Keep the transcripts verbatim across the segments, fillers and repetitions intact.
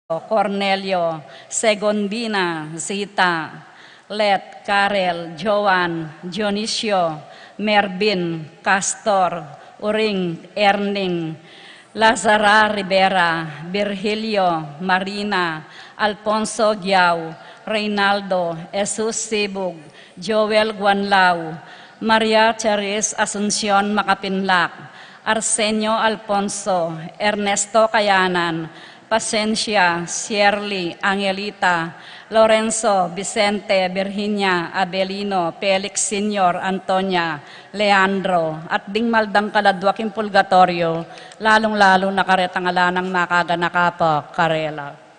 Cornelio, Segundina, Zita, Let, Karel, Joan, Dionisio, Mervin, Castor, Uring, Erning, Lazara Rivera, Virgilio, Marina, Alfonso Giao, Reynaldo, Jesus Sibug, Joel Guanlao, Maria Charis Asuncion Makapinlak, Arsenio Alfonso, Ernesto Kayanan, Pasencia, Sierli, Angelita, Lorenzo, Vicente, Virginia, Abelino, Felix Senior, Antonia, Leandro, at ding maldangkal a dua king purgatorio, lalung-lalu na karetang ala nang makaganaka pa karela.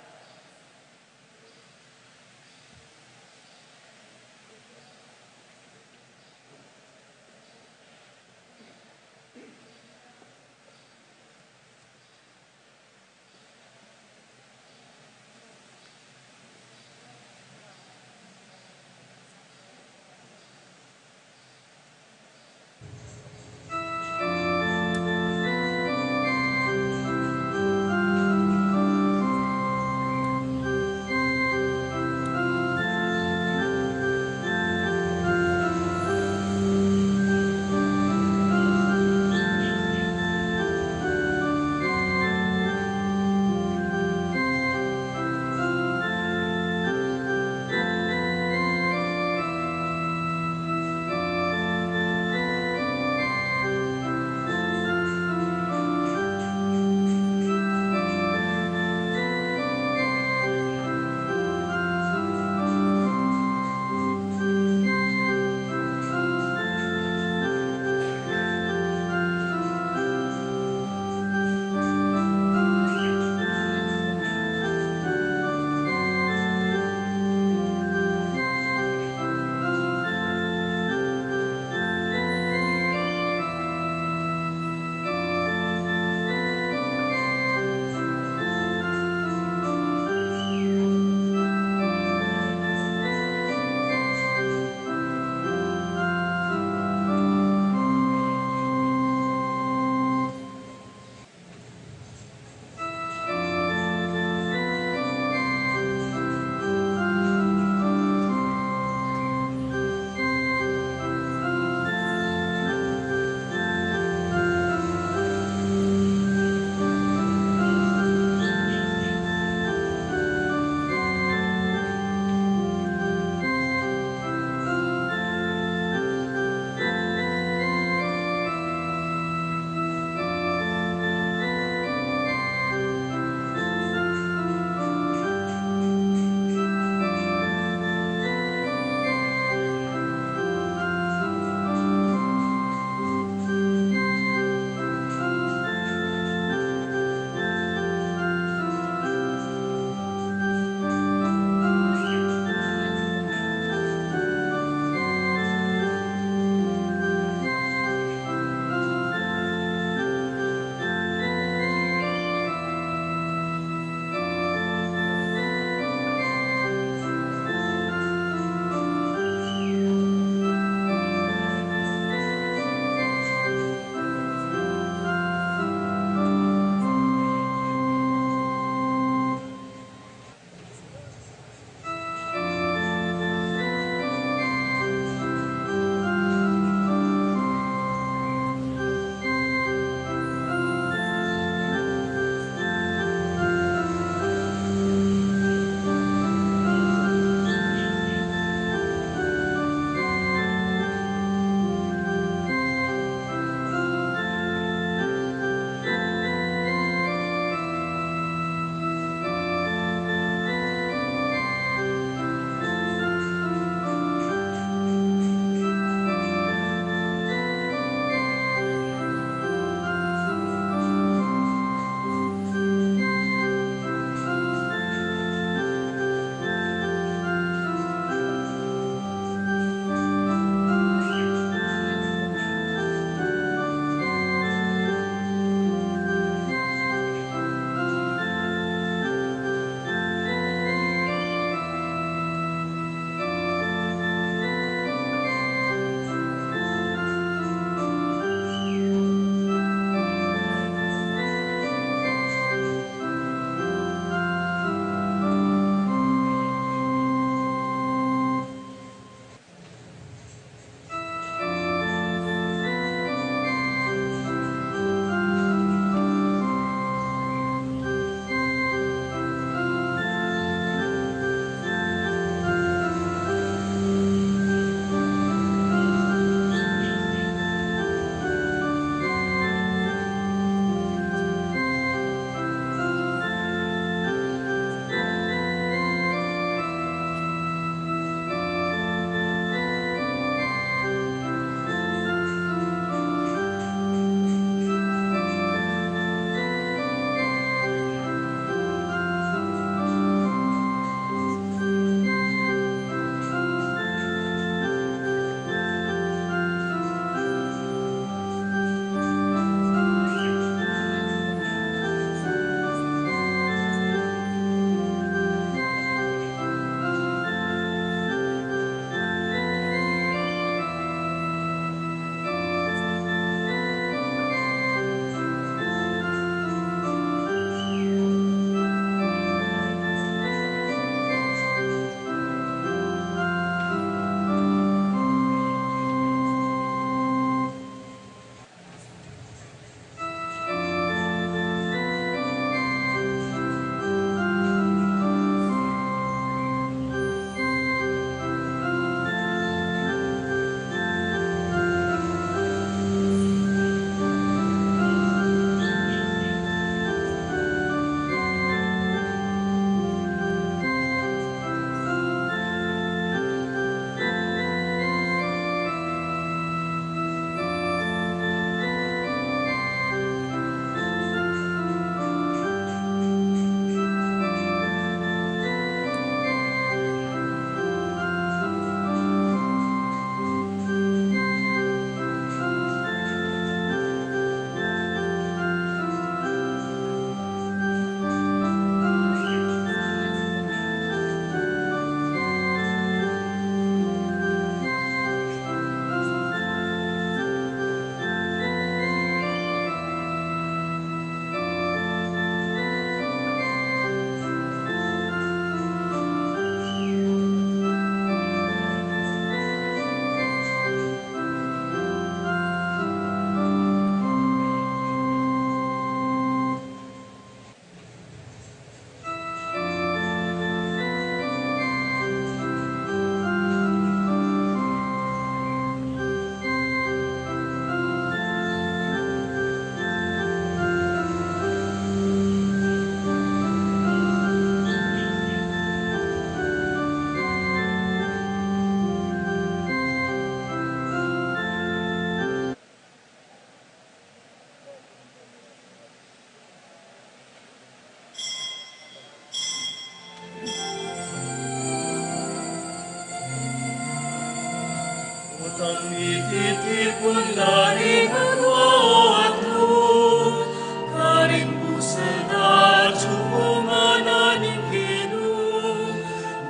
Ititipun la ring aduan mu, karing busal at sukungan ning Ginu,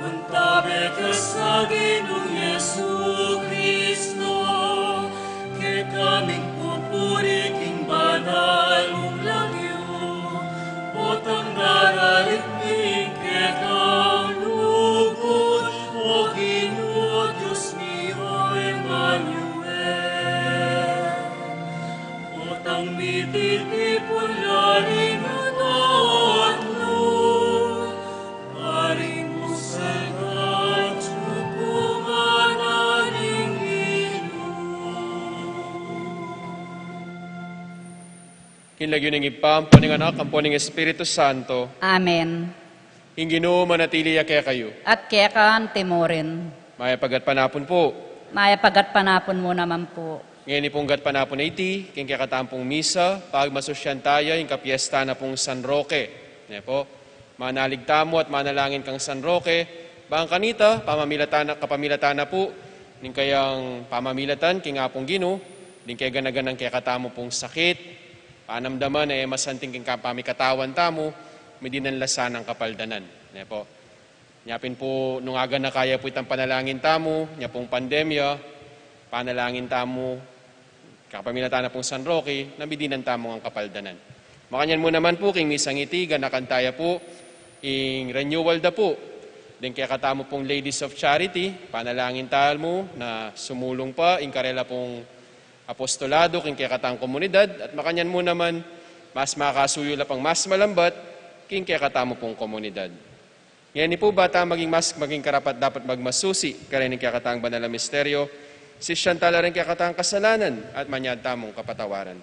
mantabe ka sa Ginung Jesucristo, kekami ing pupuri king banal mung lagyu, potang daralit mi ing kekang lugud, O Ginu, Dios mi, O Emmanuel. Potang mititipun la ring aduan mu, karing busal at sukungan ning Ginu. King lagyu ning Ibpa, ampo ning Anak, ampo ning Espiritu Santo. Amen. Ing Ginu manatili ya kekayu. At keka antimurin. Mayap a gatpanapun pu. Mayap a gatpanapun mu naman pu. Ngeni pung gatpanapun a iti, king kekatamung misa, pagmasusyan taya ing kapiestan na pung San Roque. Ne pu, manalig tamu at manalangin kang San Roque, bang kanita, pamamilatan na, kapamilatan na pu ning kayang pamamilatan king Apung Ginu, ding keganaganang kekatamu pung sakit, panamdaman a e masanting king ka-, pamikatawan tamu, midinan la sanang kapaldanan. Ne pu. Nya pin pu, nung aganaka ya pu itang panalangin tamu, nya pung pandemya, panalangin tamu, kapamilatan na pung San Roque, na midinan tamu ngan kapaldanan. Makanyan mu naman pu, king misang iti, ganakan taya pu ing renewal da pu ding kekatamu pung Ladies of Charity, panalangin tamu na sumulung pa ing karela pung apostolado king kekatang komunidad, at makanyan mu naman, mas makasuyu la pang mas malambat king kekatamu pung komunidad. Ngeni pu, ba ta maging mas-, maging karapat-dapat magmasusi karing kekatang banal a misteryo, sisian tala ring kekatang kasalanan at manyad tamung kapatawaran.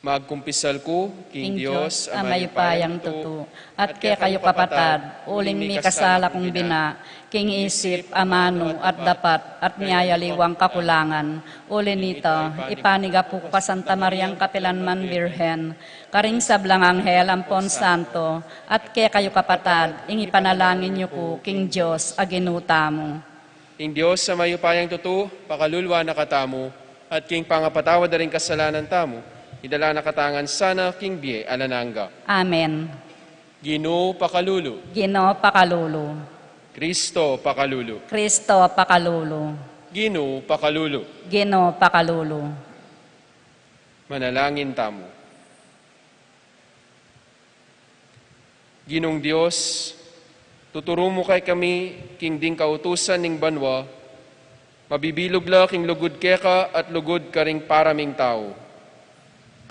Magkumpisal ku king Dios a mayupayang tutu, at kekayu kapatad, uling mikasala kung bina, king isip, amanu, at dapat, at miyayaliwang kakulangan. Uli nita, ipanigapu ku kang Santa Mariang kapilanman Birhen, karing sablang anghel ampon santo, at kekayu kapatad, ing ipanalangin yu ku king Dios a Ginu tamu. Ing Dios a mayupayang tutu, pakaluluan na katamu, at king pangapatawad da ring kasalanan tamu, idala na katamu ngan sana king bie alang angga. Amen. Ginu pakalulu. Ginu pakalulu. Kristo pakalulu. Kristo pakalulu. Ginu pakalulu. Ginu pakalulu. Manalangin tamu. Ginung Dios, tuturu mu kekami king ding kautusan ning banua, mabibilug la king lugud keka at lugud karing para ming tau.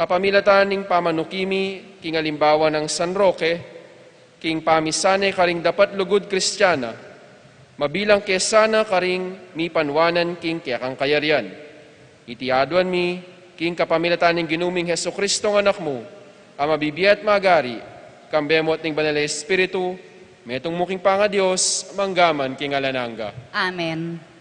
Kapamilatan ning pamanuki mi king alimbawa nang San Roque, king pamisane karing dapat lugud Kristiana, mabilang ke sana karing mipanuanan king kekang kayarian. Iti aduan mi, king kapamilatan ning Ginu ming Jesucristo a Anak mu, a mabibie at magari, kambe mu at ning Banal a Espiritu, metung mu king pangaDios, mangga man king alang angga. Amen.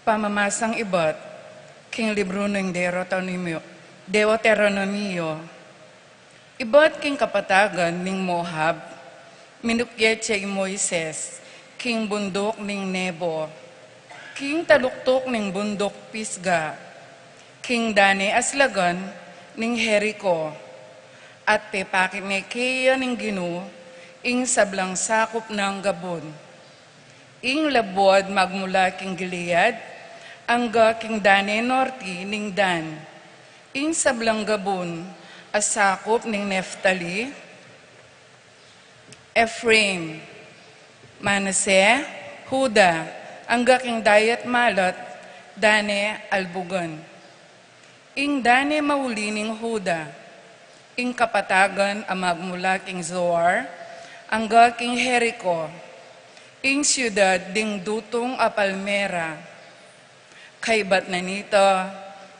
Pamamasang ibat king libru ning Deuteronomio, Deuteronomio. Ibat king kapatagan ning Moab, minukyat ya i Moises king bunduk ning Nebo, king taluktuk ning bunduk Pisga, king dane aslagan ning Jerico, at pepakit ne keya ning Ginu ing sablang sakup nang gabun. Ing labuad magmula king Gilead angga king dane norte ning Dan, ing sablang gabun a sakup ning Neftali, Ephraim, Manase, Juda, angga king dayat malat, dane albugan. Ing dane mauli ning Juda, ing kapatagan a magmula king Zoar angga king Jerico, ing siudad ding dutung a palmera. Kaybat na nita,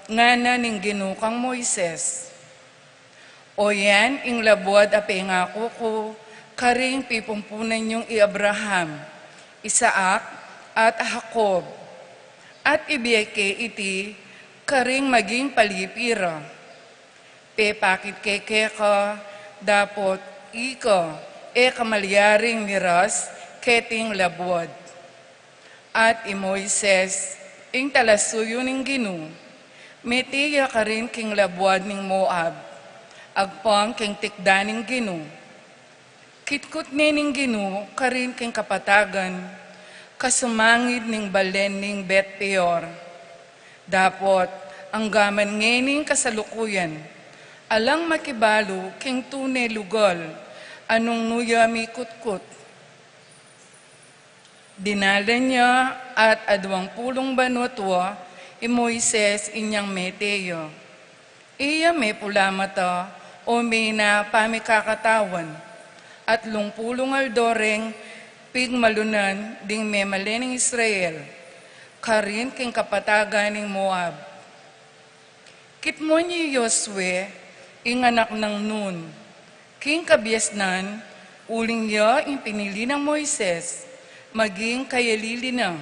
ngana ning Ginu kang Moises, "O yan ing labuad a pengaku ku karing pipumpunan yung i Abraham, Isaac, at Jacob, at ibie ke iti karing maging palipi ra. Pepakit ke keka, dapot ika e ka malyaring miras keting labuad." At i Moises, ing talasuyu ning Ginu, mete ya karin king labuad ning Moab, agpang king tikdan ning Ginu. Kitkut ne ning Ginu karin king kapatagan, kasumangid ning balen ning Bet-peor. Dapot anggaman ngening kasalukuyan, alang makibalu king tune lugal a nung nu ya mikutkut. Dinalan ya at aduang pulung banua tua i Moises inyang mete ya. E ya mepula mata o mena pamikakatawan, atlung pulung aldo reng pigmalunan ding memalen ning Israel karin king kapatagan ning Moab. Kitmuan ya i Josue, ing anak nang Nun, king kabiasnan, uling ya ing pinili nang Moises maging kayalili na.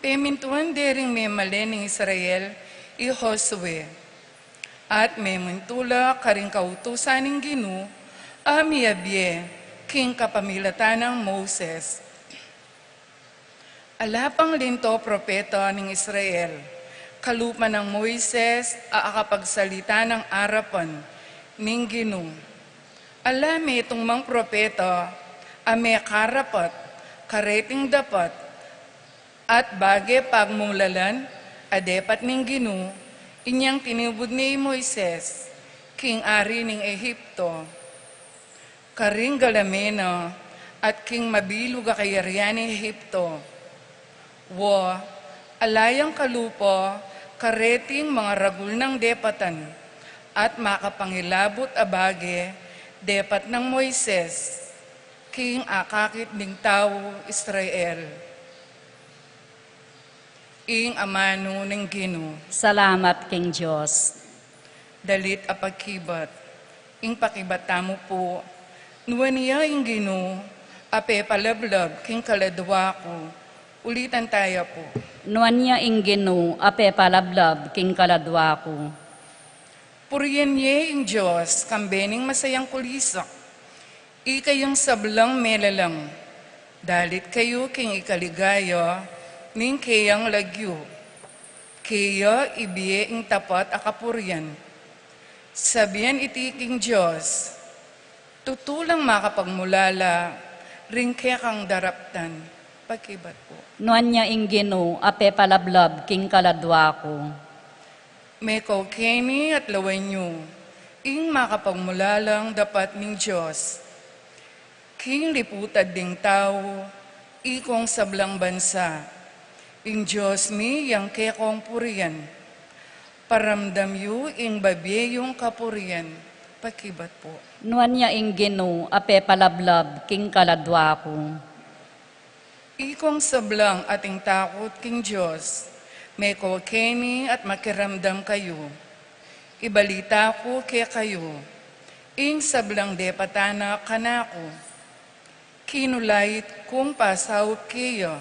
Pemintuan de ring memalen ning Israel i Josue, at memintu la karing kautusan ning Ginu a miyabie king kapamilatan nang Moises. Ala pang linto propeta ning Israel kalupa nang Moises a akapagsalita nang arapan ning Ginu. Ala metung mang propeta a mekarapat kareting dapat at bage pagmulalan a depat ning Ginu, inyang tinubud ne i Moises king ari ning Egipto, karing galame na at king mabilug a kayarian ning Egipto. Wa, ala yang kalupa kareting mangaragul nang depatan at makapangilabut a bage depat nang Moises king akakit ding taung Israel. Ing amanu ning Ginu. Salamat king Dios. Dalit a pagkibat, ing pakibat tamu pu, nuan ya ing Ginu a pepalablab king kaladua ku. Ulitan taya pu. Nuan ya ing Ginu a pepalablab king kaladua ku. Purian ye ing Dios kambe ning masayang kulisak, ikayung sablang melalang. Dalit kayu king ikaligaya ning keyang lagyu. Keya ibie ing tapat a kapurian. Sabian iti king Dios, tutu lang makapagmulala ring kekang daraptan. Pakibat pu. Nuan ya ing Ginu a pepalablab king kaladua ku. Mekau keni at lawen yu ing makapagmulalang dapat ning Dios. King liputad ding tau, ikong sablang bansa, ing Dios mi yang kekong purian. Paramdam yu ing babie yung kapurian. Pakibat pu. Nuan ya ing Ginu a pepalablab king kaladua ku. Ikong sablang ating takut king Dios, meko keni at makiramdam kayu. Ibalita ku kekayu ing sablang depatan na kanaku. Kinulait kung pasaup keya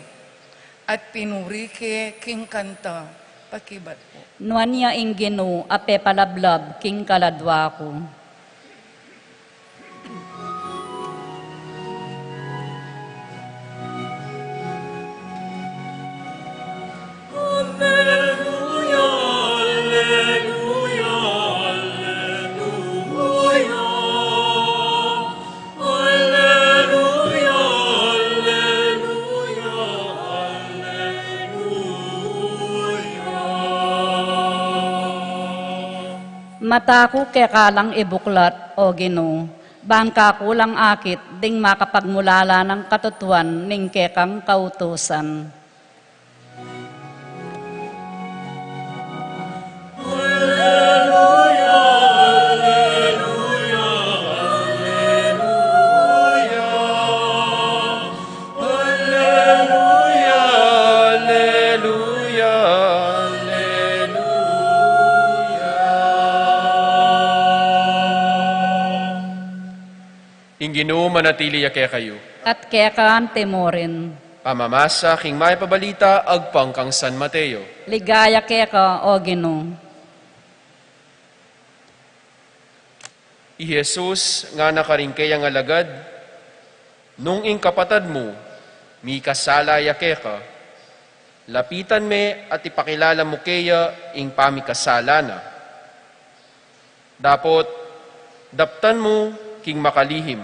at pinuri ke king kanta. Pakibat pu. Nuan ya ing Ginu a pepalablab king kaladua ku. Alleluia, alleluia, alleluia. Alleluia, alleluia, alleluia. Mata ku keka lang ibuklat, O Ginu, ban kaku lang akit ding makapagmulala nang katutuan ning kekang kautusan. Ginu manatili ya kekayu. At keka antimurin. Pamamasa king Mayap a Balita agpang kang San Mateo. Ligaya keka, O Ginu. I Jesus ngana karing keyang alagad, nung ing kapatad mu mikasala ya keka, lapitan me at ipakilala mu keya ing pamikasala na. Dapot daptan mu king makalihim,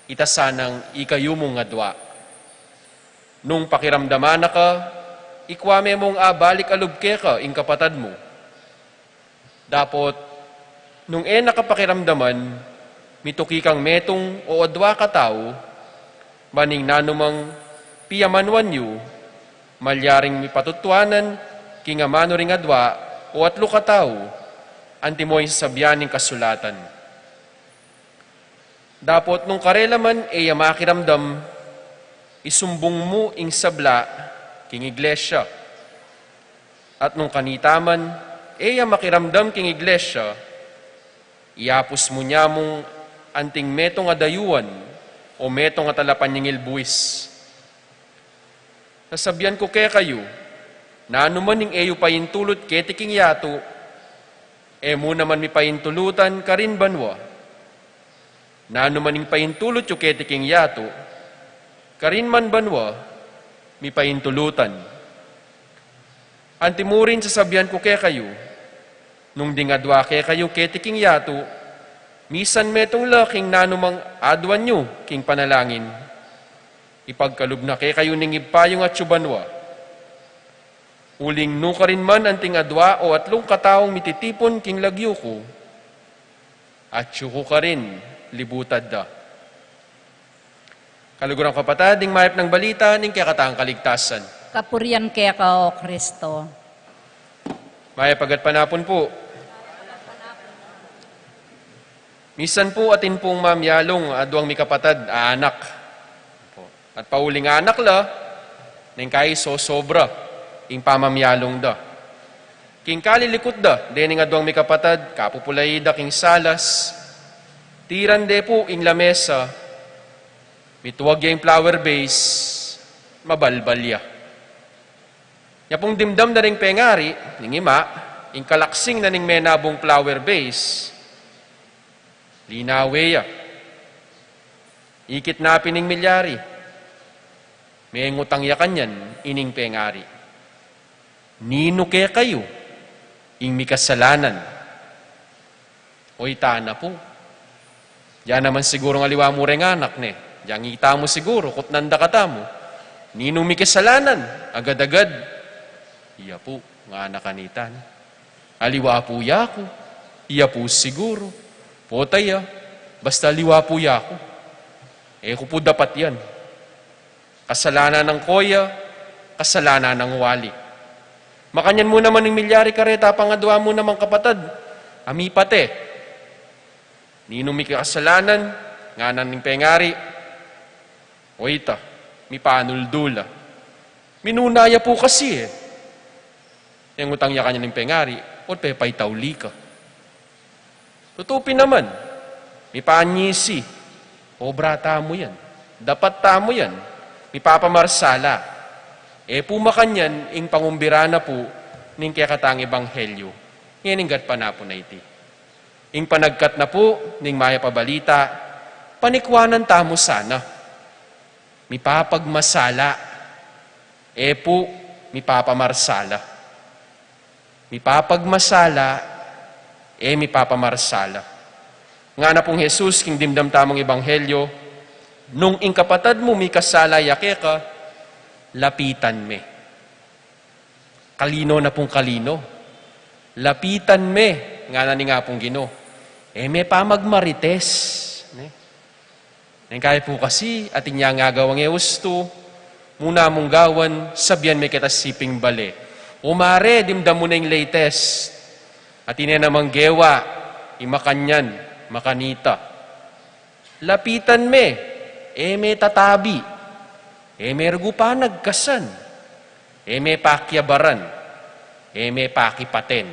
ita sanang ikayu mung adwa. Nung pakiramdaman na ka, ikua me mung abalik a lub keka ing kapatad mu. Dapot nung e na ka pakiramdaman, mituki kang metung o adwa katau, ban ing nanumang piyamanwan yu, malyaring mipatutuanan king amanu ring adwa o atlu katau, antimo ing sasabian ning kasulatan. Dapot nung karela man e ya makiramdam, isumbung mu ing sabla king iglesia. At nung kanita man e ya makiramdam king iglesia, iapus mu ne mung anting metung a dayuan o metung a talapanyingil buis. Sasabian ku kekayu, nanu man ing e yu paintulut keti king yatu, e mu naman mipaintulutan karin banua. Nanu man ing paintulut yu keti king yatu, karin man banua mipaintulutan. Antimurin sasabian ku kekayu, nung ding adwa kekayu keti king yatu, misan metung la king nanumang aduan yu king panalangin, ipagkalub na kekayu ning Ibpa yung atsu banua. Uling nukarin man anting adwa o atlung kataung mititipun king lagyu ku, atsu ku karin libutad da. Kaluguran, kapatad, ing mayap nang balita ning kekatang kaligtasan. Kapurian keka, O Kristo. Mayap a gatpanapun pu. Misan pu atin pung mamyalung a aduang mikapatad a anak. At pauling anak la, neng kai sosobra ing pamamyalung da. King kalilikut da dening aduang mikapatad, kapupulai da king salas, tiran de pu ing lamesa, mituag ya ing flower vase, mabalbal ya. Nya pung dimdam da ring pengari, ning ima, ing kalaksing na ning menabung flower vase, linawe ya. Ikit na pin ning milyari, mengutang ya kanyan ining pengari, ninu kekayu ing mikasalanan? Oy, tana pu. Dian naman sigurung aliwa mu reng anak, ne? Dian ita mu siguru, kutnan da katamu, ninung mikasalanan? Agad-agad, iya pu, ngana kanita, ne. Aliwa pu yaku, iya pu siguru. Pota ya, basta aliwa pu yaku, e ku pu dapat yan. Kasalanan nang koya, kasalanan nang wali. Makanyan mu naman ing milyari kareta pangadwa mu namang kapatad a mipate. Ninung mikasalanan? Ngana ning pengari. O ita, mipanuldu la. Minuna ya pu kasi, e. Mengutang ya kanyan ning pengari, o pepaitauli ka. Tutu pin naman, mipanyisi. Obra tamu yan. Dapat tamu yan. Mipapamarsala. E pu makanyan ing pangumbira na pu ning kekatang ebanghelyu ngening gatpanapun a iti. Ing panagkat na pu ning mayap a balita, panikwanan tamu sana. Mipapagmasala, e pu mipapamarsala. Mipapagmasala, e mipapamarsala. Ngana pung Jesus king dimdam tamung ebanghelyu, nung ing kapatad mu mikasala ya keka, lapitan me. Kalino na pung kalino. Lapitan me, ngana ning Apung Ginu. E me pamagmarites, ne? Neng kai pu kasi, atin yang agawang e ustu, muna mung gawan, sabian me keta siping bale. O mare, dimdam mu na ing latest. Atin e namang gewa, i makanyan, makanita. Lapitan me, e me tatabi, e me rugu panagkasan, e me pakiabaran, e me pakipaten.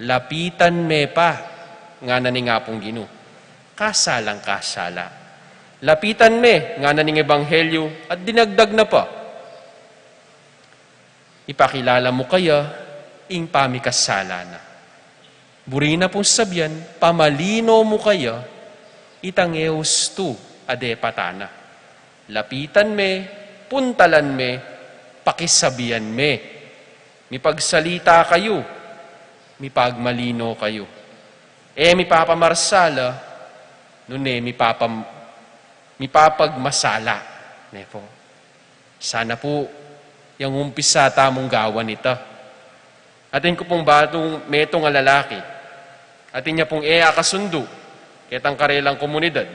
Lapitan me pa, ngana ning Apung Ginu. Kasalang kasala. Lapitan me, ngana ning ebanghelyu, at dinagdag na pa. Ipakilala mu kaya ing pamikasala na. Buri na pung sabian, pamalino mu kaya itang e ustu a depatan na. Lapitan me, puntalan me, pakisabian me. Mipagsalita kayu, mipagmalino kayu. E mipapamarsala, nune mipapam-, mipapagmasala. Ne pu. Sana pu, yang umpisa tamung gawan ita. Atin ku pung batung metung a lalaki. Atin ya pung e akasundu ketang karelang komunidad.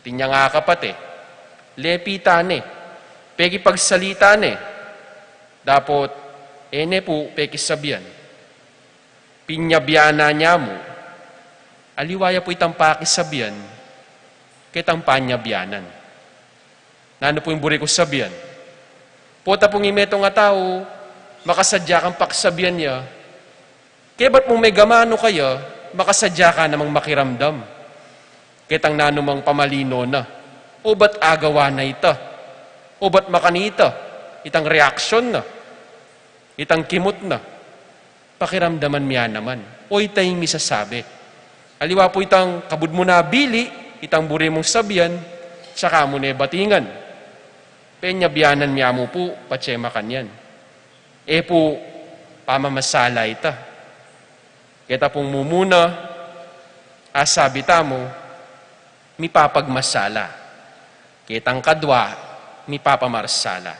Atin yang akapate. Lepitan ne. Pekipagsalita ne. Dapot, e ne pu pekisabian. Pinyabianan ya mu. Aliwa ya pu itang pakisabian ketang panyabianan. Nanu pu ing buri kung sabian? Pota pung ing metung a tau, makasadya kang pakisabian ya, kebat mung megamanu kaya, makasadya ka namang makiramdam ketang nanumang pamalino na, o bat agawa na ita, o bat makanita itang reaksyon na, itang kimut na. Pakiramdaman mi ya naman. O ita ing misasabi. Aliwa pu itang kabud mu na bili, itang buri mung sabian, saka mu ne batingan. Penyabianan mi ya mu pu, patse makanyan. E pu pamamasala ita. Keta pung mumuna, asabi tamu, mipapagmasala. Ketang kadwa, mipapamarsala.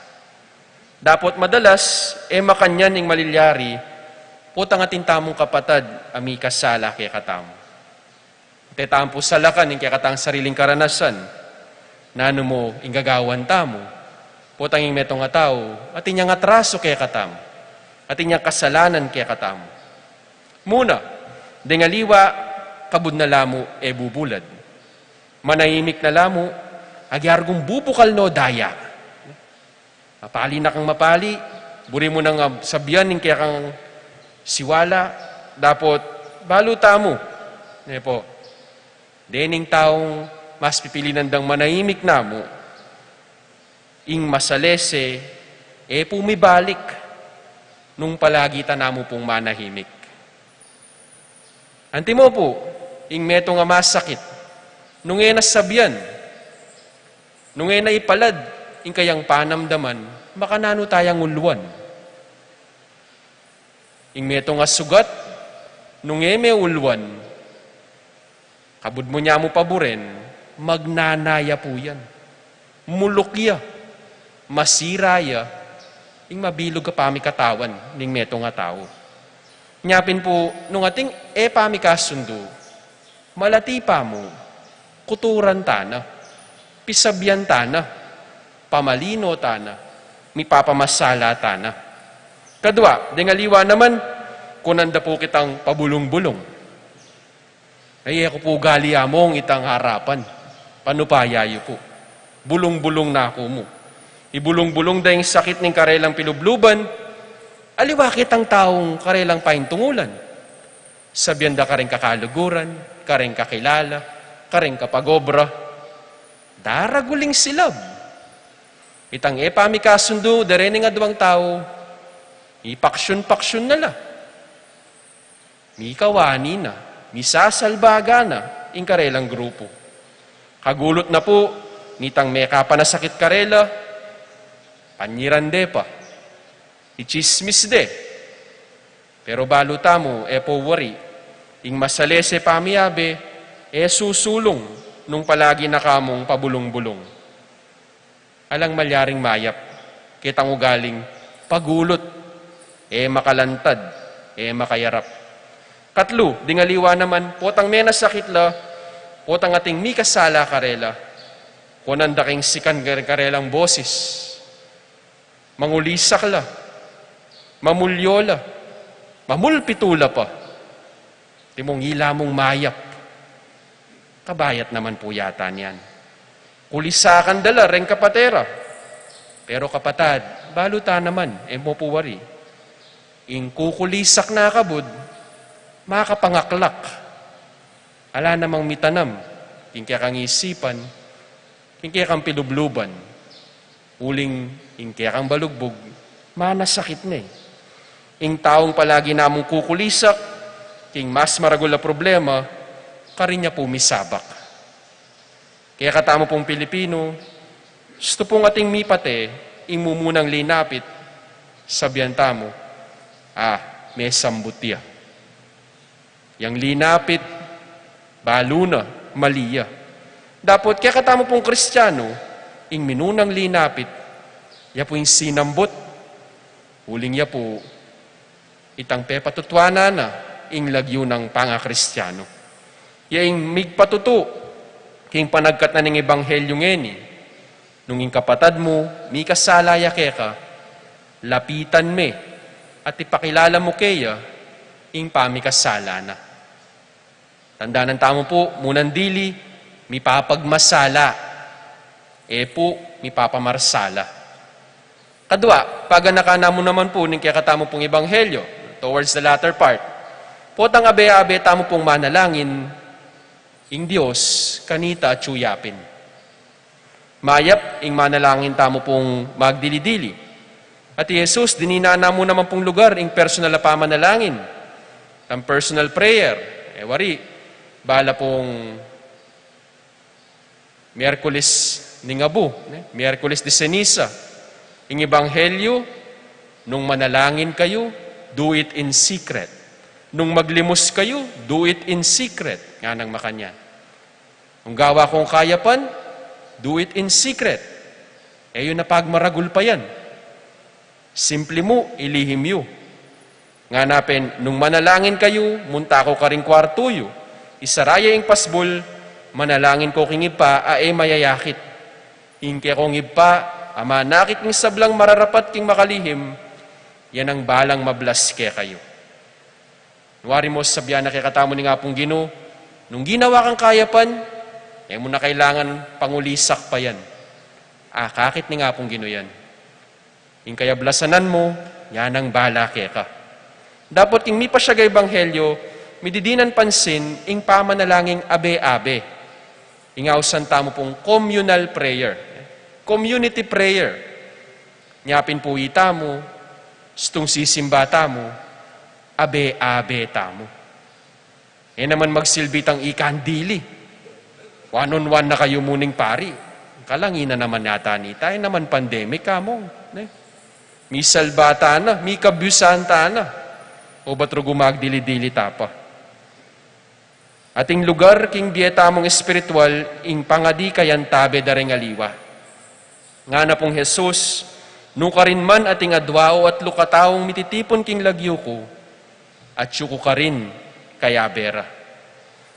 Dapot madalas, e makanyan ing malilyari, potang atin tamung kapatad a mikasala kekatamu. Te tamu pu salakan ing kekatang sariling karanasan, nanu mu ing gagawan tamu, potang ing metung a tau, atin yang atraso kekatamu, atin yang kasalanan kekatamu. Muna, deng aliwa, kabud na la mu e bubulad. Manahimik na la mu, agyari kung bubukal no daya. Mapali na kang mapali, buri mu nang, ah, sabian ing kekang siwala, dapot balu tamu. Ne pu, dening taung mas pipilinan dang manahimik na mu, ing masalese, e pu mibalik nung palagi ta namu pung manahimik. Antimo pu, ing metung a masakit, nung e na sabian, nung e na ipalad ing kayang panamdaman, makananu tayang uluan? Ing metung a sugat, nung e me uluan, kabud mu nya mu paburen, magnana ya pu yan. Muluk ya, masira ya ing mabilug a pamikatawan ning metung a tau. Nya pin pu, nung ating e pamikasundu, malati pa mu, kuturan ta na, pisabian ta na, pamalino ta na, mipapamasala ta na. Kadwa, deng aliwa naman, kunan da pu kitang pabulung-bulung. Ay, e ku pu gali among itang harapan. Panupaya yu pu. Bulung-bulung na ku mu. Ibulung-bulung da ing sakit ning karelang pilubluban. Aliwa kitang taung karelang paintungulan. Sabian da kareng kakaluguran, kareng kakilala, kareng kapagobra. Daragul ing silab. Itang e pamikasundu, dareng aduang tau, ipaksyun-paksyun na la. Mikawani na, misasalbaga na ing karelang grupu. Kagulut na pu, nitang mekapanasakit karela, panyiran de pa, ichismis de. Pero balu tamu, e po wari, ing masalese pamiabe, e susulung nung palagi na kamung pabulung-bulung. Alang malyaring mayap ketang ugaling pagulut, e makalantad, e makayarap. Katlu, ding aliwa naman, potang menasakit la, potang ating mikasala karela, kunan da king sikan karelang bosis. Mangulisak la, mamulyo la, mamulpitu la pa. Timong ila mung mayap. Kabayat naman po yata niyan. Kulisakan da la reng kapatera. Pero kapatad, balu ta naman, e mo po wari. Ing kukulisak na kabud, makapangaklak. Ala namang mitanam king kekang isipan, king kekang pilubluban, uling ing kekang balugbug manasakit ne. Ing taung palagi namung kukulisak king mas maragul a problema, karin ya pu misabak. Kekatamu pung Pilipinu, sutu pung ating mipate ing mumunang linapit, sabian tamu, "Ah, mesambut ya." Yang linapit, balu na, mali ya. Dapot kekatamu pung Kristianu, ing minunang linapit, ya pu ing sinambut, uling ya pu itang pepatutuanan na ing lagyu nang pangakristianu. Ya ing migpatutu king panagkat na ning ebanghelyu ngeni, nung ing kapatad mu mikasala ya keka, lapitan me at ipakilala mu keya ing pamikasala na. Tandanan tamu pu, munang dili, mipapagmasala, e pu mipapamarsala. Kadua, paganakan na mu naman pu ning kekatamu pung ebanghelyo, towards the latter part. Potang abe-abe tamu pung manalangin, ing Dios kanita atyu ya pin. Mayap ing manalangin tamu pung magdili-dili. At i Jesus, dininan na mu naman pung lugar ing personal a pamanalangin, tang personal prayer. E wari, bala pung Miyerkules ning Abu, ne? Miyerkules de Ceniza. Ing ebanghelyu, "Nung manalangin kayu, do it in secret. Nung maglimus kayu, do it in secret," nganang makanyan. "Nung gawa kong kayapan, do it in secret." E yu na pagmaragul pa yan. Simple mu, ilihim yu. Ngana pin, "Nung manalangin kayu, munta kayu karing kwartu yu, isara ye ing pasbul, manalangin kayu king Ibpa a e mayayakit. Ing kekong Ibpa, a manakit king sablang mararapat king makalihim, ya nang balang mablas kekayu." Wari mu, sabian na kekatamu ning Apung Ginu, "Nung ginawa kang kayapan, e mu na kailangan pangulisak pa yan. Akakit ning Apung Ginu yan. Ing kayablasanan mu, ya nang bala keka." Dapot king mipasyag a ebanghelyu, mididinan pansin ing pamanalangin abe-abe. Ing ausan tamu pung communal prayer. Community prayer. Nya pin pu itamu, sutung sisimba tamu, abe-abe tamu. E naman magsilbi tang ikang dili. One on one na kayu mu ning pari. Kalanginan naman yata nita, e naman pandemic, among, ne? Misalba ta na, mikabyusan ta na. O bat rugu magdili-dili ta pa? Ating lugar king bie tamung espiritual, ing pangadi kayantabe da ring aliwa. Ngana pung Jesus, "Nukarin man ating adua o atlu kataung mititipun king lagyu ku, atyu ku karin kayabe ra."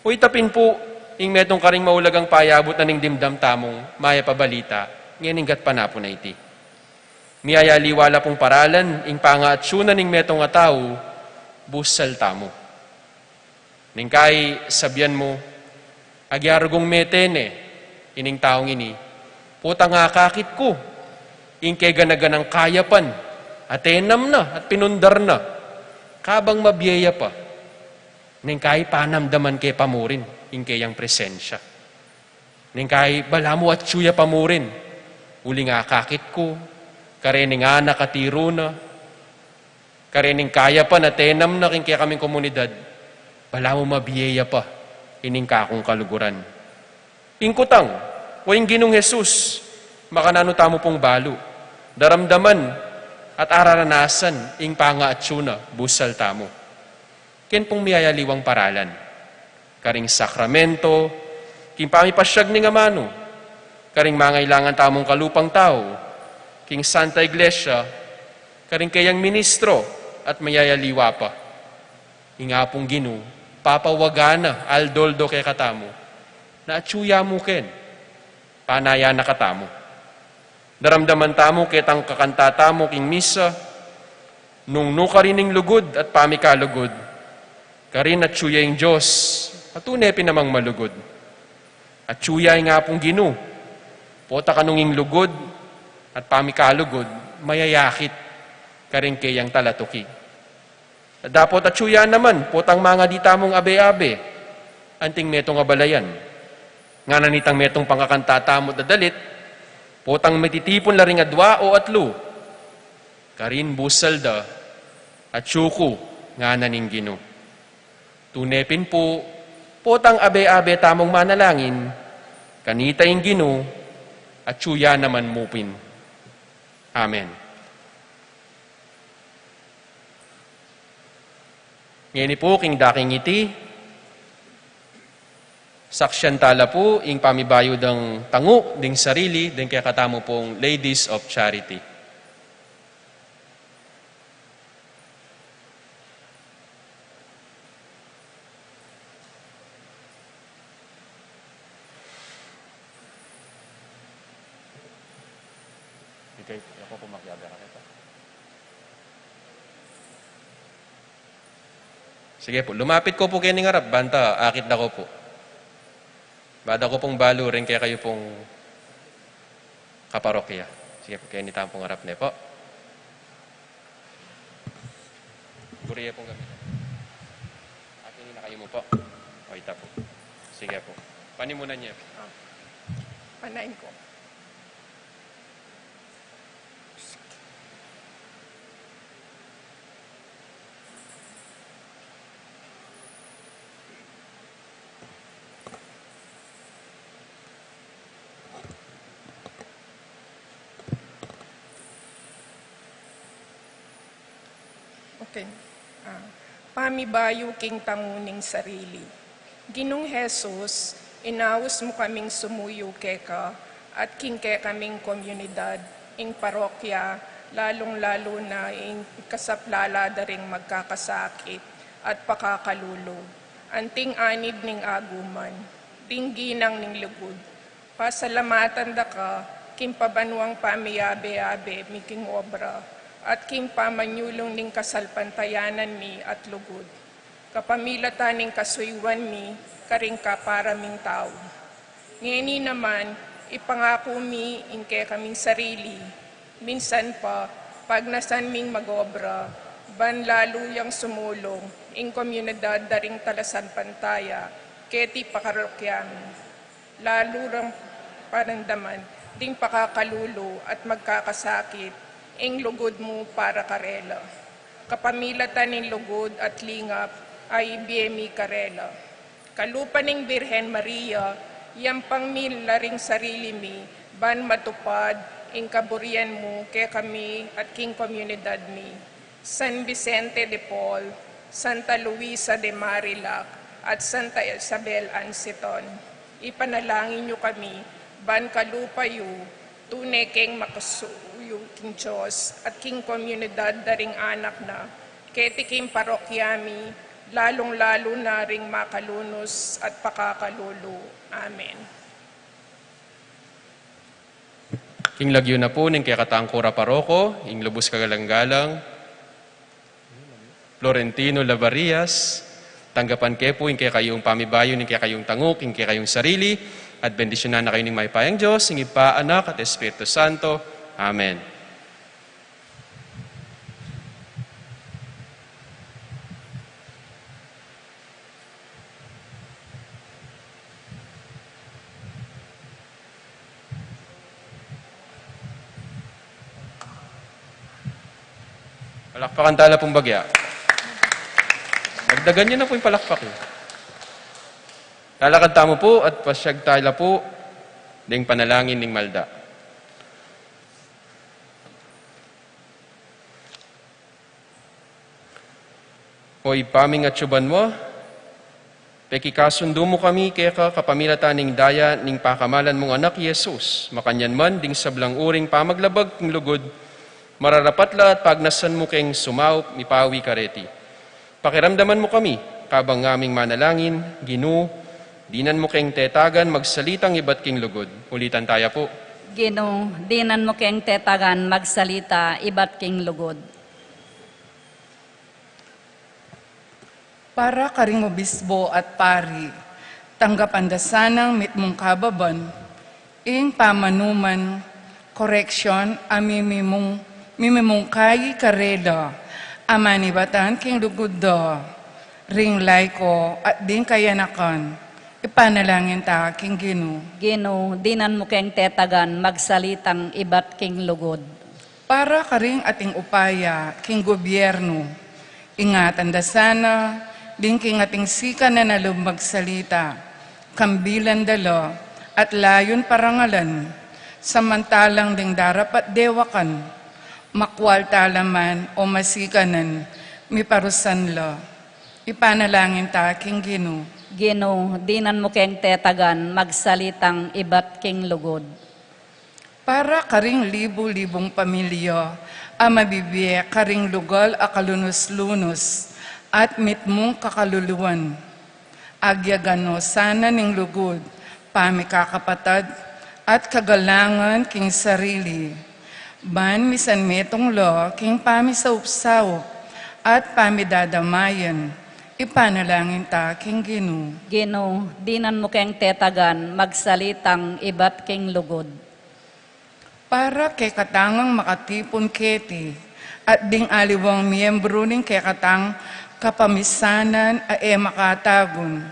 O ita pin pu, ing metung karing maulagang payabut na ning dimdam tamung mayap a balita ngening gatpanapun a iti. Miyayaliwa la pung paralan ing pangaatyu na ning metung a tau, busal tamu. Neng kai sabian mu, "Agyarugung mete ne ining taung ini, potang akakit ku ing kegana-ganang kayapan a tenam na at pinundar na, kabang mabie ya pa." Neng kai panamdaman ke pa mu rin ing keyang presensya. Neng kai balamu atyu ya pa mu rin, "Uling akakit ku karening anak a tiru na, karening kayapan a tenam na king kekaming komunidad, balamu mabie ya pa ining kakung kaluguran." Ing kutang, o ing Ginung Jesus, makananu tamu pung balu, daramdaman at araranasan ing pangaatyu na, busal tamu? Ken pung miyayaliwang paralan, karing sakramento, king pamipasyag ning amanu, karing mangailangan tamung kalupang tau, king Santa Iglesia, karing keyang ministro at miyayaliwa pa. Ing Apung Ginu, papawagan na aldo-aldo kekatamu, na atyu ya mu ken, panayan na katamu. Daramdaman tamu ketang kakanta tamu king misa, "Nung nukarin ing lugud at pamikalugud, karin atyu ya ing Dios, a tune pin namang malugud." Atyu ya ing Apung Ginu, pota kanung ing lugud at pamikalugud mayayakit karing keyang talatuki. Dapot atyu ya naman potang mangadi tamung abe-abe, Anting metung a balayan, ngana nitang metung pangakanta tamu dadalit, potang mititipun la ring adua o atlu, karin busal da, atyu ku, ngana ning Ginu. Tune pin pu, potang abe-abe tamung manalangin, kanita ing Ginu, atyu ya naman mu pin. Amen. Ngeni pu, king daking iti, saksian tala pu ing pamibayu dang tangu ding sarili ding kekatamu pung Ladies of Charity. Ikay, ako kung makiaga ka nito. Sige po, lumapit ko po keni ngarap, banta akit da ko po. Bada ko pong balu rin kekayu pong kaparokya. Sige po, keni tamu pong ngarap ne po. Buri ya pong gamit. Akin na kayu mu po. O, ita po. Sige po. Panimunan niya. Ah, panain ko. Okay. Ah, pamibayu king tangu ning sarili. Ginung Jesus, inaus mu kaming sumuyu keka at king kekaming komunidad, ing parokya, lalung-lalu na ing kasaplala da ring magkakasakit at pakakalulu. Anting anid ning aguman, ding ginang ning lugud, pasalamatan da ka king pabanuang pamiyabe-yabe mi king obra at king pamanyulung ning kasalpantayanan mi at lugud, kapamilatan ning kasuyuan mi karing kapara ming tau. Ngeni naman, ipangaku mi ing kekaming sarili, minsan pa, pagnasan ming mag-obra, ban lalu yang sumulung ing komunidad da ring talasalpantaya keti parokya mi. Lalu rang paramdaman ding pakakalulu at magkakasakit ing lugud mu para karela. Kapamilatan ning lugud at lingap a ibie mi karela. Kalupa ning Birhen Maria, yampang mi la ring sarili mi, ban matupad ing kaburian mu kekami at king komunidad mi. San Vicente de Paul, Santa Luisa de Marilac, at Santa Isabel Anseton. Ipanalangin yu kami, ban kalupa yu, tune keng makasuyu king Dios at king komunidad da ring anak na, keti king parokya mi, lalung-lalu na ring makalunus at pakakalulu. Amen. King lagyu na pu ning kekatang kura paroko, ing lubus kagalang-galang Florentino Lavarias, tanggapan ke pu ing kekayung pamibayu ning kekayung tangu king kekayung sarili, at bendisyunan na kayu ning mayupayang Dios, ing Ibpa, Anak, at Espiritu Santo. Amen. Palakpakan tala pung bagya. Dagdagan yu na pu ing palakpak yu. Lalakad tamu pu at pasyag tala pu ding panalangin ning malda. O Ibpa ming atsu banua, pekikasundu mu kami keka kapamilatan ning daya ning pakamalan mung Anak i Jesus, makanyan man ding sablang uring pamaglabag king lugud, mararapat la at pagnasan mu keng sumaup mipawi kareti. Pakiramdaman mu kami, kabang ngaming manalangin, Ginu, dinan mu keng tetagan magsalitang ibat king lugud. Ulitan taya pu. Ginu, dinan mu keng tetagan magsalita ibat king lugud. Para karing obispo at pari, tanggapan da sanang mitmung kababan ing pamanuman, koreksyon a mimimung-, mimimungkay karela a manibatan king lugud da, ring laiko at ding kayanakan. Panalangin ta king Ginu. Ginu, dinan mu keng tetagan magsalitang ibat king lugud. Para karing ating upaya king gobyernu, ingatan da sana ding king ating sikanan a lub magsalita, kambilan da la at layun parangalan, samantalang ding darapat dewakan, makwal tala man o masikanan, miparusan la. Ipanalangin ta king Ginu. Ginu, dinan mu keng tetagan magsalitang ibat king lugud. Para karing libu-libung pamilya a mabibie karing lugal a kalunus-lunus at mitmung kakaluluan, agyagan no sana ning lugud, pamikakapatad, at kagalangan king sarili. Ban misan metung la king pamisaup-saup at pamidadamayan, ipanalangin ta king Ginu. Ginu, dinan mu keng tetagan magsalitang ibat king lugud. Para kekatang makatipun keti at ding aliwang miyembru ning kekatang kapamisanan a e makatagun,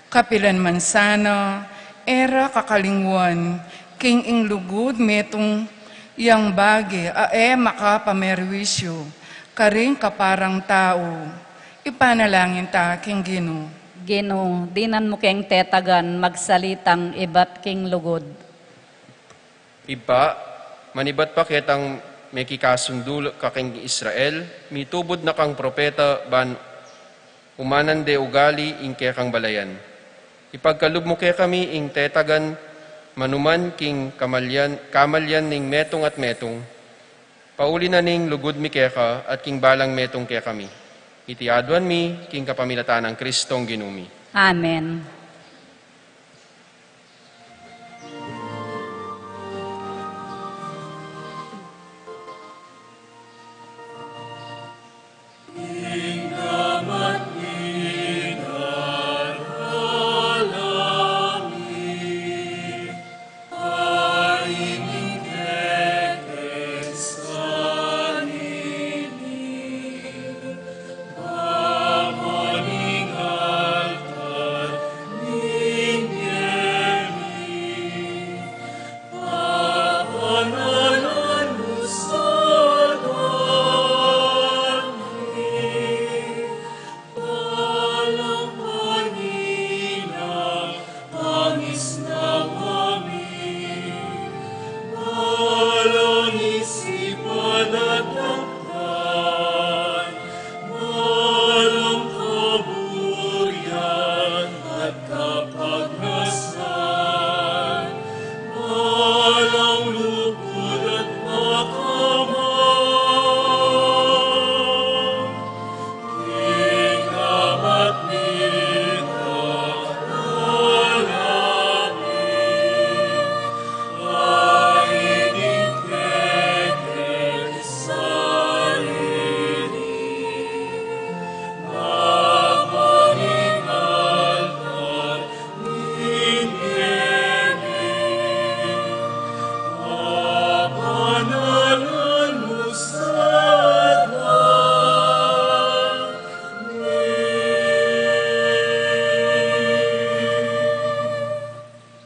kapilan man sana e ra kakalingwan king ing lugud metung yang bage a e makapamerwisyu karing kaparang tau. Ipanalangin ta king Ginu. Ginu, dinan mu keng tetagan magsalitang ibat king lugud. Ibpa, manibat pa ketang mekikasundu ka king Israel, mitubud na kang propeta ban umanan de ugali ing kekang balayan. Ipagkalub mu kekami ing tetagan manuman king kamalyan, kamalyan ning metung at metung, pauli na ning lugud mi keka at king balang metung kekami. Iti aduan mi king kapamilatan nang Kristong Ginu mi. Amen.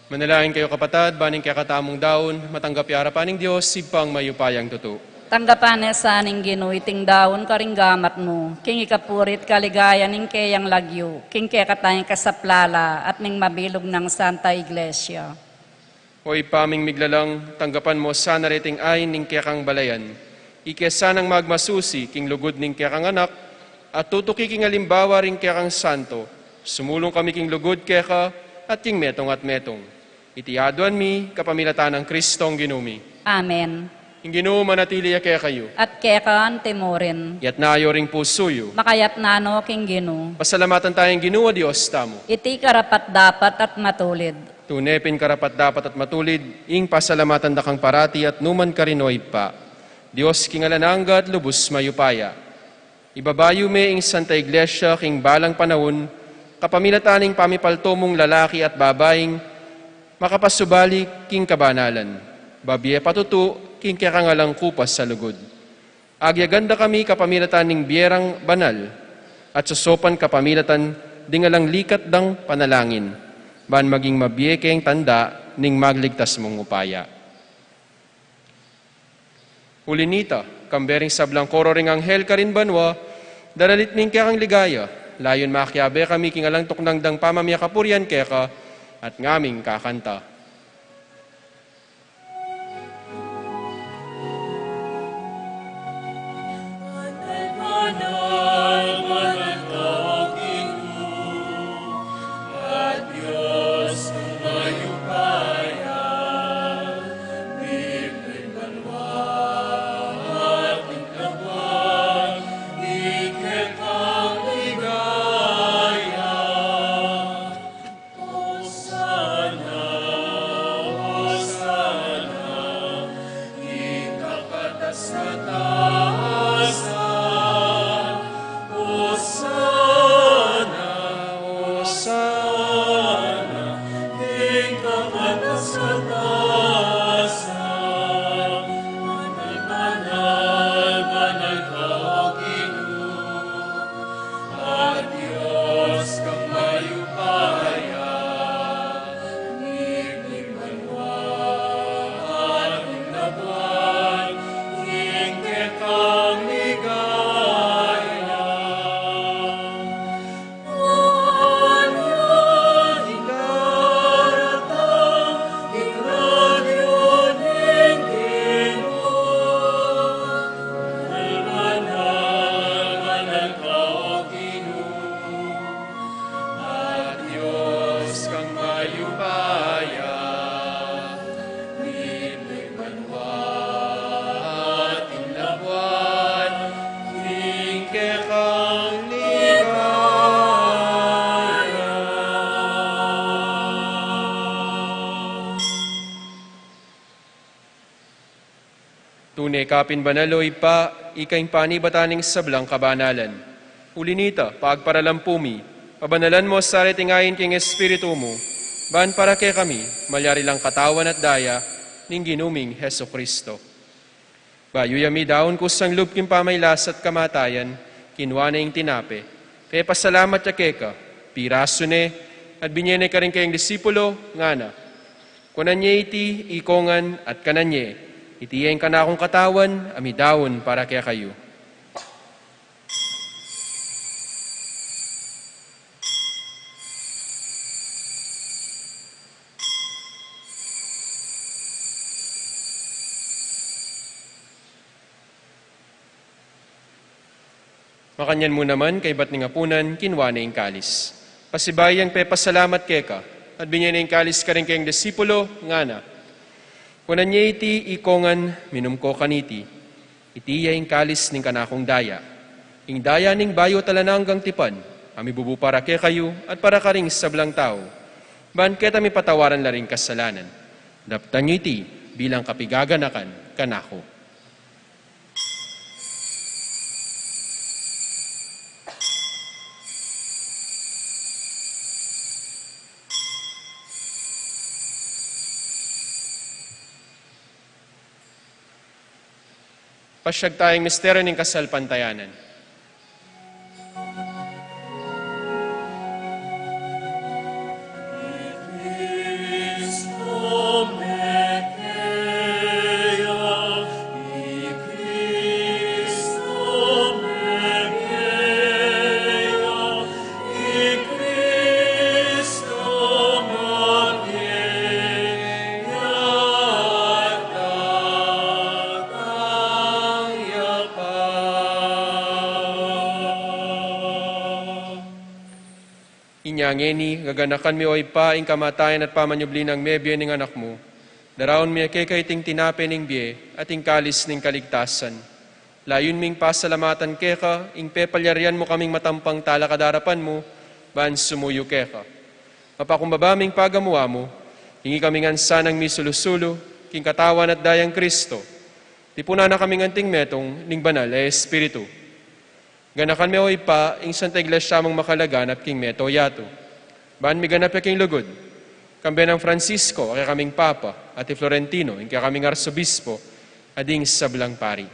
Manalangin kayu, kapatad, ban ing kekatamung daun matanggap ya arapan ning Dios, Ibpang mayupayang tutu. Tanggapan na sa ning Ginu iting daun karing gamat mu, king ikapuri at kaligayan ning keyang lagyu, king kekatang ikasaplala at ning mabilug nang Santa Iglesia. O Ibpa ming miglalang, tanggapan mu sana reting ain ning kekang balayan. Ike sanang magmasusi king lugud ning kekang anak, at tutuki king alimbawa ring kekang santo, sumulung kami king lugud keka at king metung at metung. Iti aduan mi kapamilatan nang Kristong Ginu mi. Amen. Ing Ginu manatili ya kekayu. At keka antimurin. Iyatas yu ring pusu yu. Makayatas no king Ginu. Pasalamatan taya ing Ginu a Dios tamu. Iti karapat-dapat at matulid. Tune pin karapat-dapat at matulid, ing pasalamatan da kang parati at nukarin man, o Ibpa, Dios king alang angga at lubus mayupaya. Ibaba yu me ing Santa Iglesia king balang panaun, kapamilatan ning pamipaltu mung lalaki at babaing makapasubali king kabanalan, babie patutu king kekang alang kupas a lugud. Agyagan da kami kapamilatan ning bie rang banal, at sosopan kapamilatan ding alang likat dang panalangin. ban maging mabie keng tanda ning magligtas mung upaya. Uli nita, kambe ring sablang koro ring anghel karin banua, daralit mi ing kekang ligaya, layun makiabe kami king alang tuknang dang pamamie kapurian keka, at ngaming kakanta. Osana, Osana, ika katas-katasan. Osana, Osana, ika katas-katasan. Banal, banal, banal ka, O Ginu. A Dios kang mayupaya, miging banua at labuan, ing kekang ligaya. Anya ing daratang ing radyu ning Ginu. Banal, banal ka, O Ginu, a Dios kang mayupaya, miging banua at ing labuan, ing kekang ligaya. Tune ka pin banal, O Ibpa, ika ing panibatan ning sablang kabanalan. Uli nita, pagparalampu mi, pabanalan mu sa reting ain king Espiritu mu, ban para kekami malyari lang katawan at daya ning Ginu ming Jesucristo. Bayu ya midaun kusang lub king pamailas at kamatayan, kinua ne ing tinape, pepasalamat ya keka, pirasu ne, at binie ne karing kayang disipulo, ngana: Kunan ye iti ikongan at kanan ye, iti ya ing kanakung katawan a midaun para kekayu. Makanyan mu naman, kaybat ning apunan, kinua ne ing kalis. Pasibayu yang pepasalamat keka, at binie ne ing kalis karing kayang disipulo, ngana: Kunan ye iti ikongan, minum ko kaniti. Iti ya ing kalis ning kanakung daya, ing daya ning bayu at alang anggang tipan, a mibubu para kekayu at para karing sablang tau, ban keta mipatawaran la ring kasalanan. Daptan yu iti bilang kapigaganakan kanaku. Pasyag taya ing misteryu ning kasalpantayanan. Inya ngeni, gaganakan mi, O Ibpa, ing kamatayan at pamanyubli nang mebie ning Anak mu. Daraun mi keka iting tinape ning bie at ing kalis ning kaligtasan. Layun ming pasalamatan keka ing pepalyarian mu kaming matampang talakad king arapan mu, ban sumuyu keka. Mapakumbaba ming pagamuan mu, ing ikami ngan sanang misulu-sulu king katawan at dayang Kristo, tipunan na kaming anting metung ning Banal a Espiritu. Ganakan me, O Ibpa, ing Santa Iglesia mung makalaganap king mabilug a yatu, ban miganap ya king lugud, kambe nang Francisco a kekaming Papa, at i Florentino, ing kekaming Arsobispo, at ding sablang pari.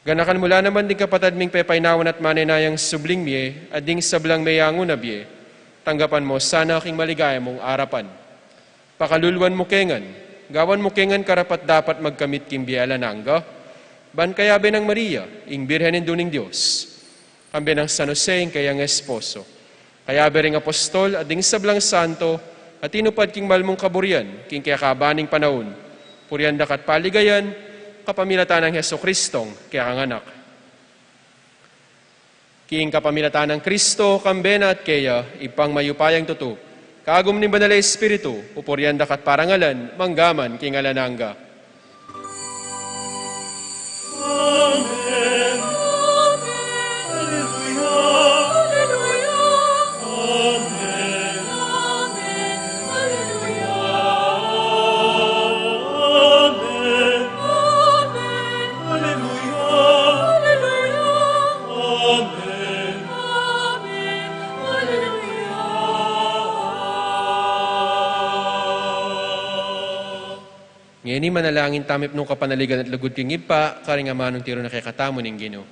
Ganakan mu la naman ding kapatad ming pepainawan at manenayang subling mie, at ding sablang meyangu na bie, Tanggapan mu sana king maligaya mung arapan. Pakaluluan mu ke ngan, gawan mu ke ngan karapat-dapat magkamit king bie alang angga, ban kayabe nang Maria, ing Birhen Indu ning Dios, kambe nang San Jose, ing kayang esposo, kayabe ring apostol at ding sablang santo a tinupad king malmung kaburian king kekaban ning panaun, purian da ka at paligayan, kapamilatan nang Jesucristong kekang Anak. King kapamilatan nang Kristo, kambe na at keya, Ibpang mayupayang tutu, kagum ning Banal a Espiritu, pupurian da ka at parangalan, mangga man king alang angga. Ngeni manalangin tamu ipnung kapanaligan at lugud king Ibpa, karing amanung tiru na kekatamu ning Ginu.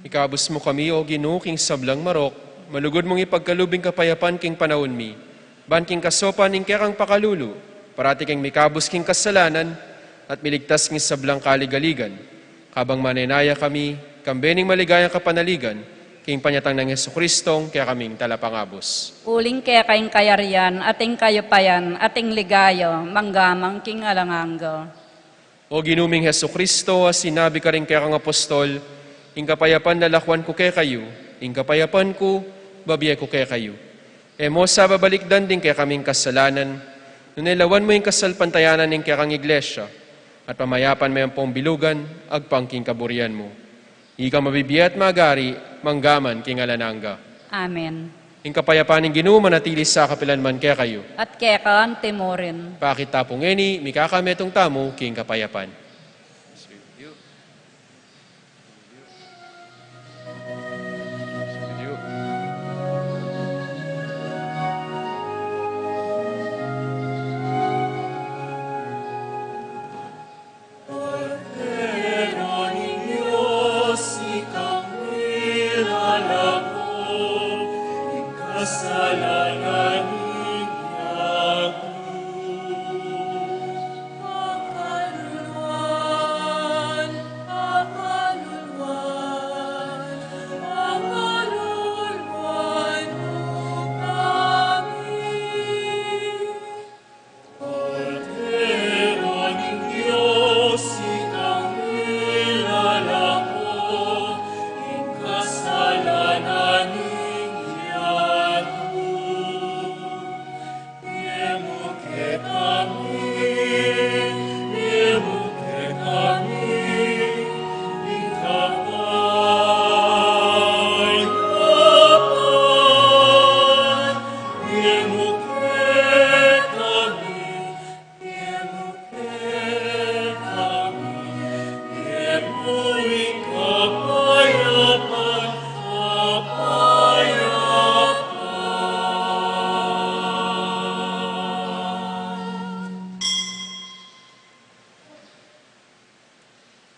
Ikabus mu kami, O Ginu, king sablang marok, malugud mung ipagkalub ing kapayapan king panaun mi, ban king kasaupan ning kekang pakalulu, parati kaming mikabus king kasalanan, at miligtas king sablang kaligaligan, kabang manenaya kami, kambe ning maligayang kapanaligan, king panyatang nang Jesucristong kekaming Talapangabus. Uling keka ing kayarian, at ing kayupayan, at ing ligaya, mangga man king alang angga. O Ginu ming Jesucristo, a sinabi karing kekang apostol, ing kapayapan lalakwan ku kekayu, ing kapayapan ku babie ku kekayu. E mu sa babalikdan ding kekaming kasalanan, nune lawan mu ing kasalpantayanan ning kekang Iglesia, at pamayapan me ampong bilugan, agpang king kaburian mu. Ika mabibie at magari, mangga man king alang angga. Amen. Ing kapayapan ning Ginu manatili sa kapilan man kekayu. At keka anti mu rin. Pakit ta pu ngeni, mikakametung tamu king kapayapan.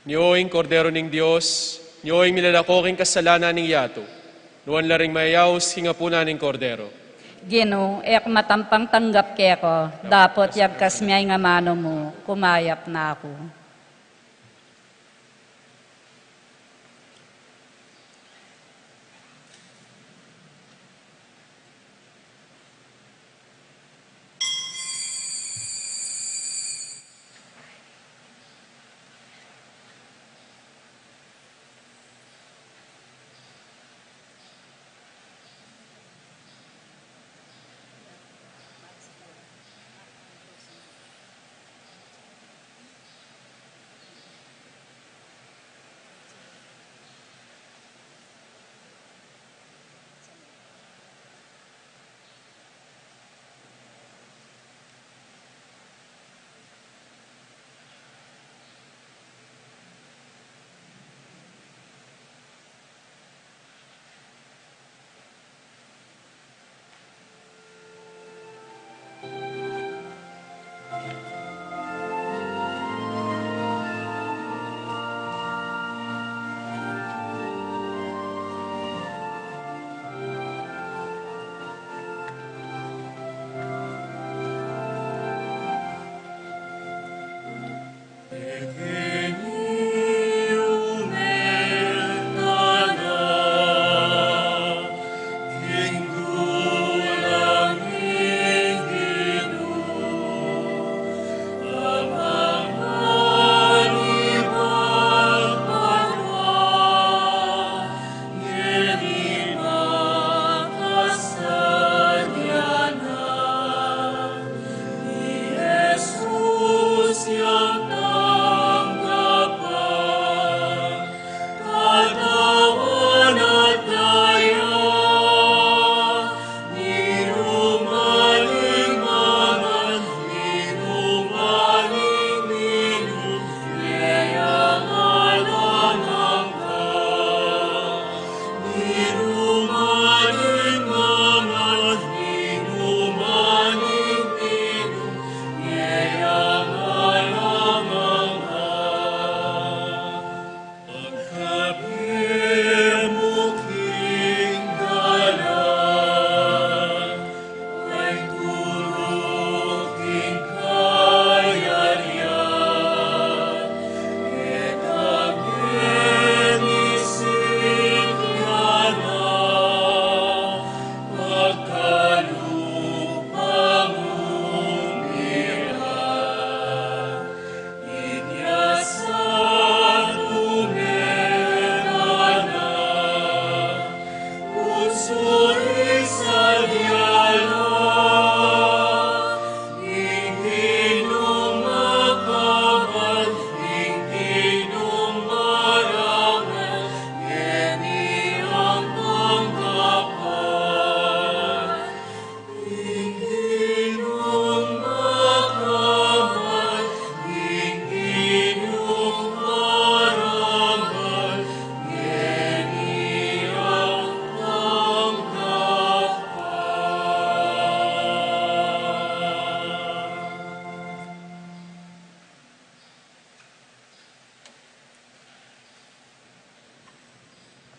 Nyo ing Kordero ning Dios, nyo ing milalako king kasalanan ning yatu. Nuan la ring mayayaus king apunan ning Kordero. Ginu, e ku matampang tanggap keka, dapot yagkas me ing amanu mu, kumayap na ku.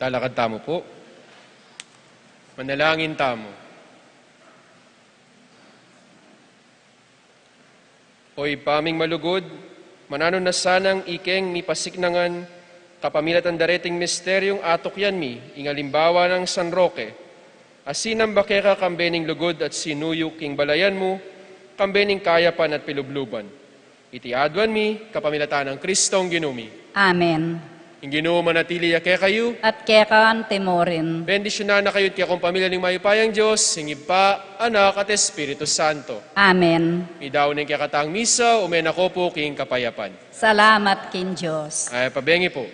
Talakad tamu pu. Manalangin tamu. O Ibpa ming malugud, mananu na sanang ikeng mipasiknangan kapamilatan dareting misteryung atukyan mi, ing alimbawa nang San Roque, a sinamba keka kambe ning lugud at sinuyu king balayan mu, kambe ning kayapan at pilubluban. Iti aduan mi kapamilatan nang Kristong Ginu mi. Amen. Ing Ginu manatili ya kekayu. At keka mu rin. Bendisyunan na kayu at kekong pamilya ning mayupayang Dios, ing Ibpa, Anak, at Espiritu Santo. Amen. Midaun ing kekatang misa, ume na ko pu king kapayapan. Salamat king Dios. Ay, pabengi pu.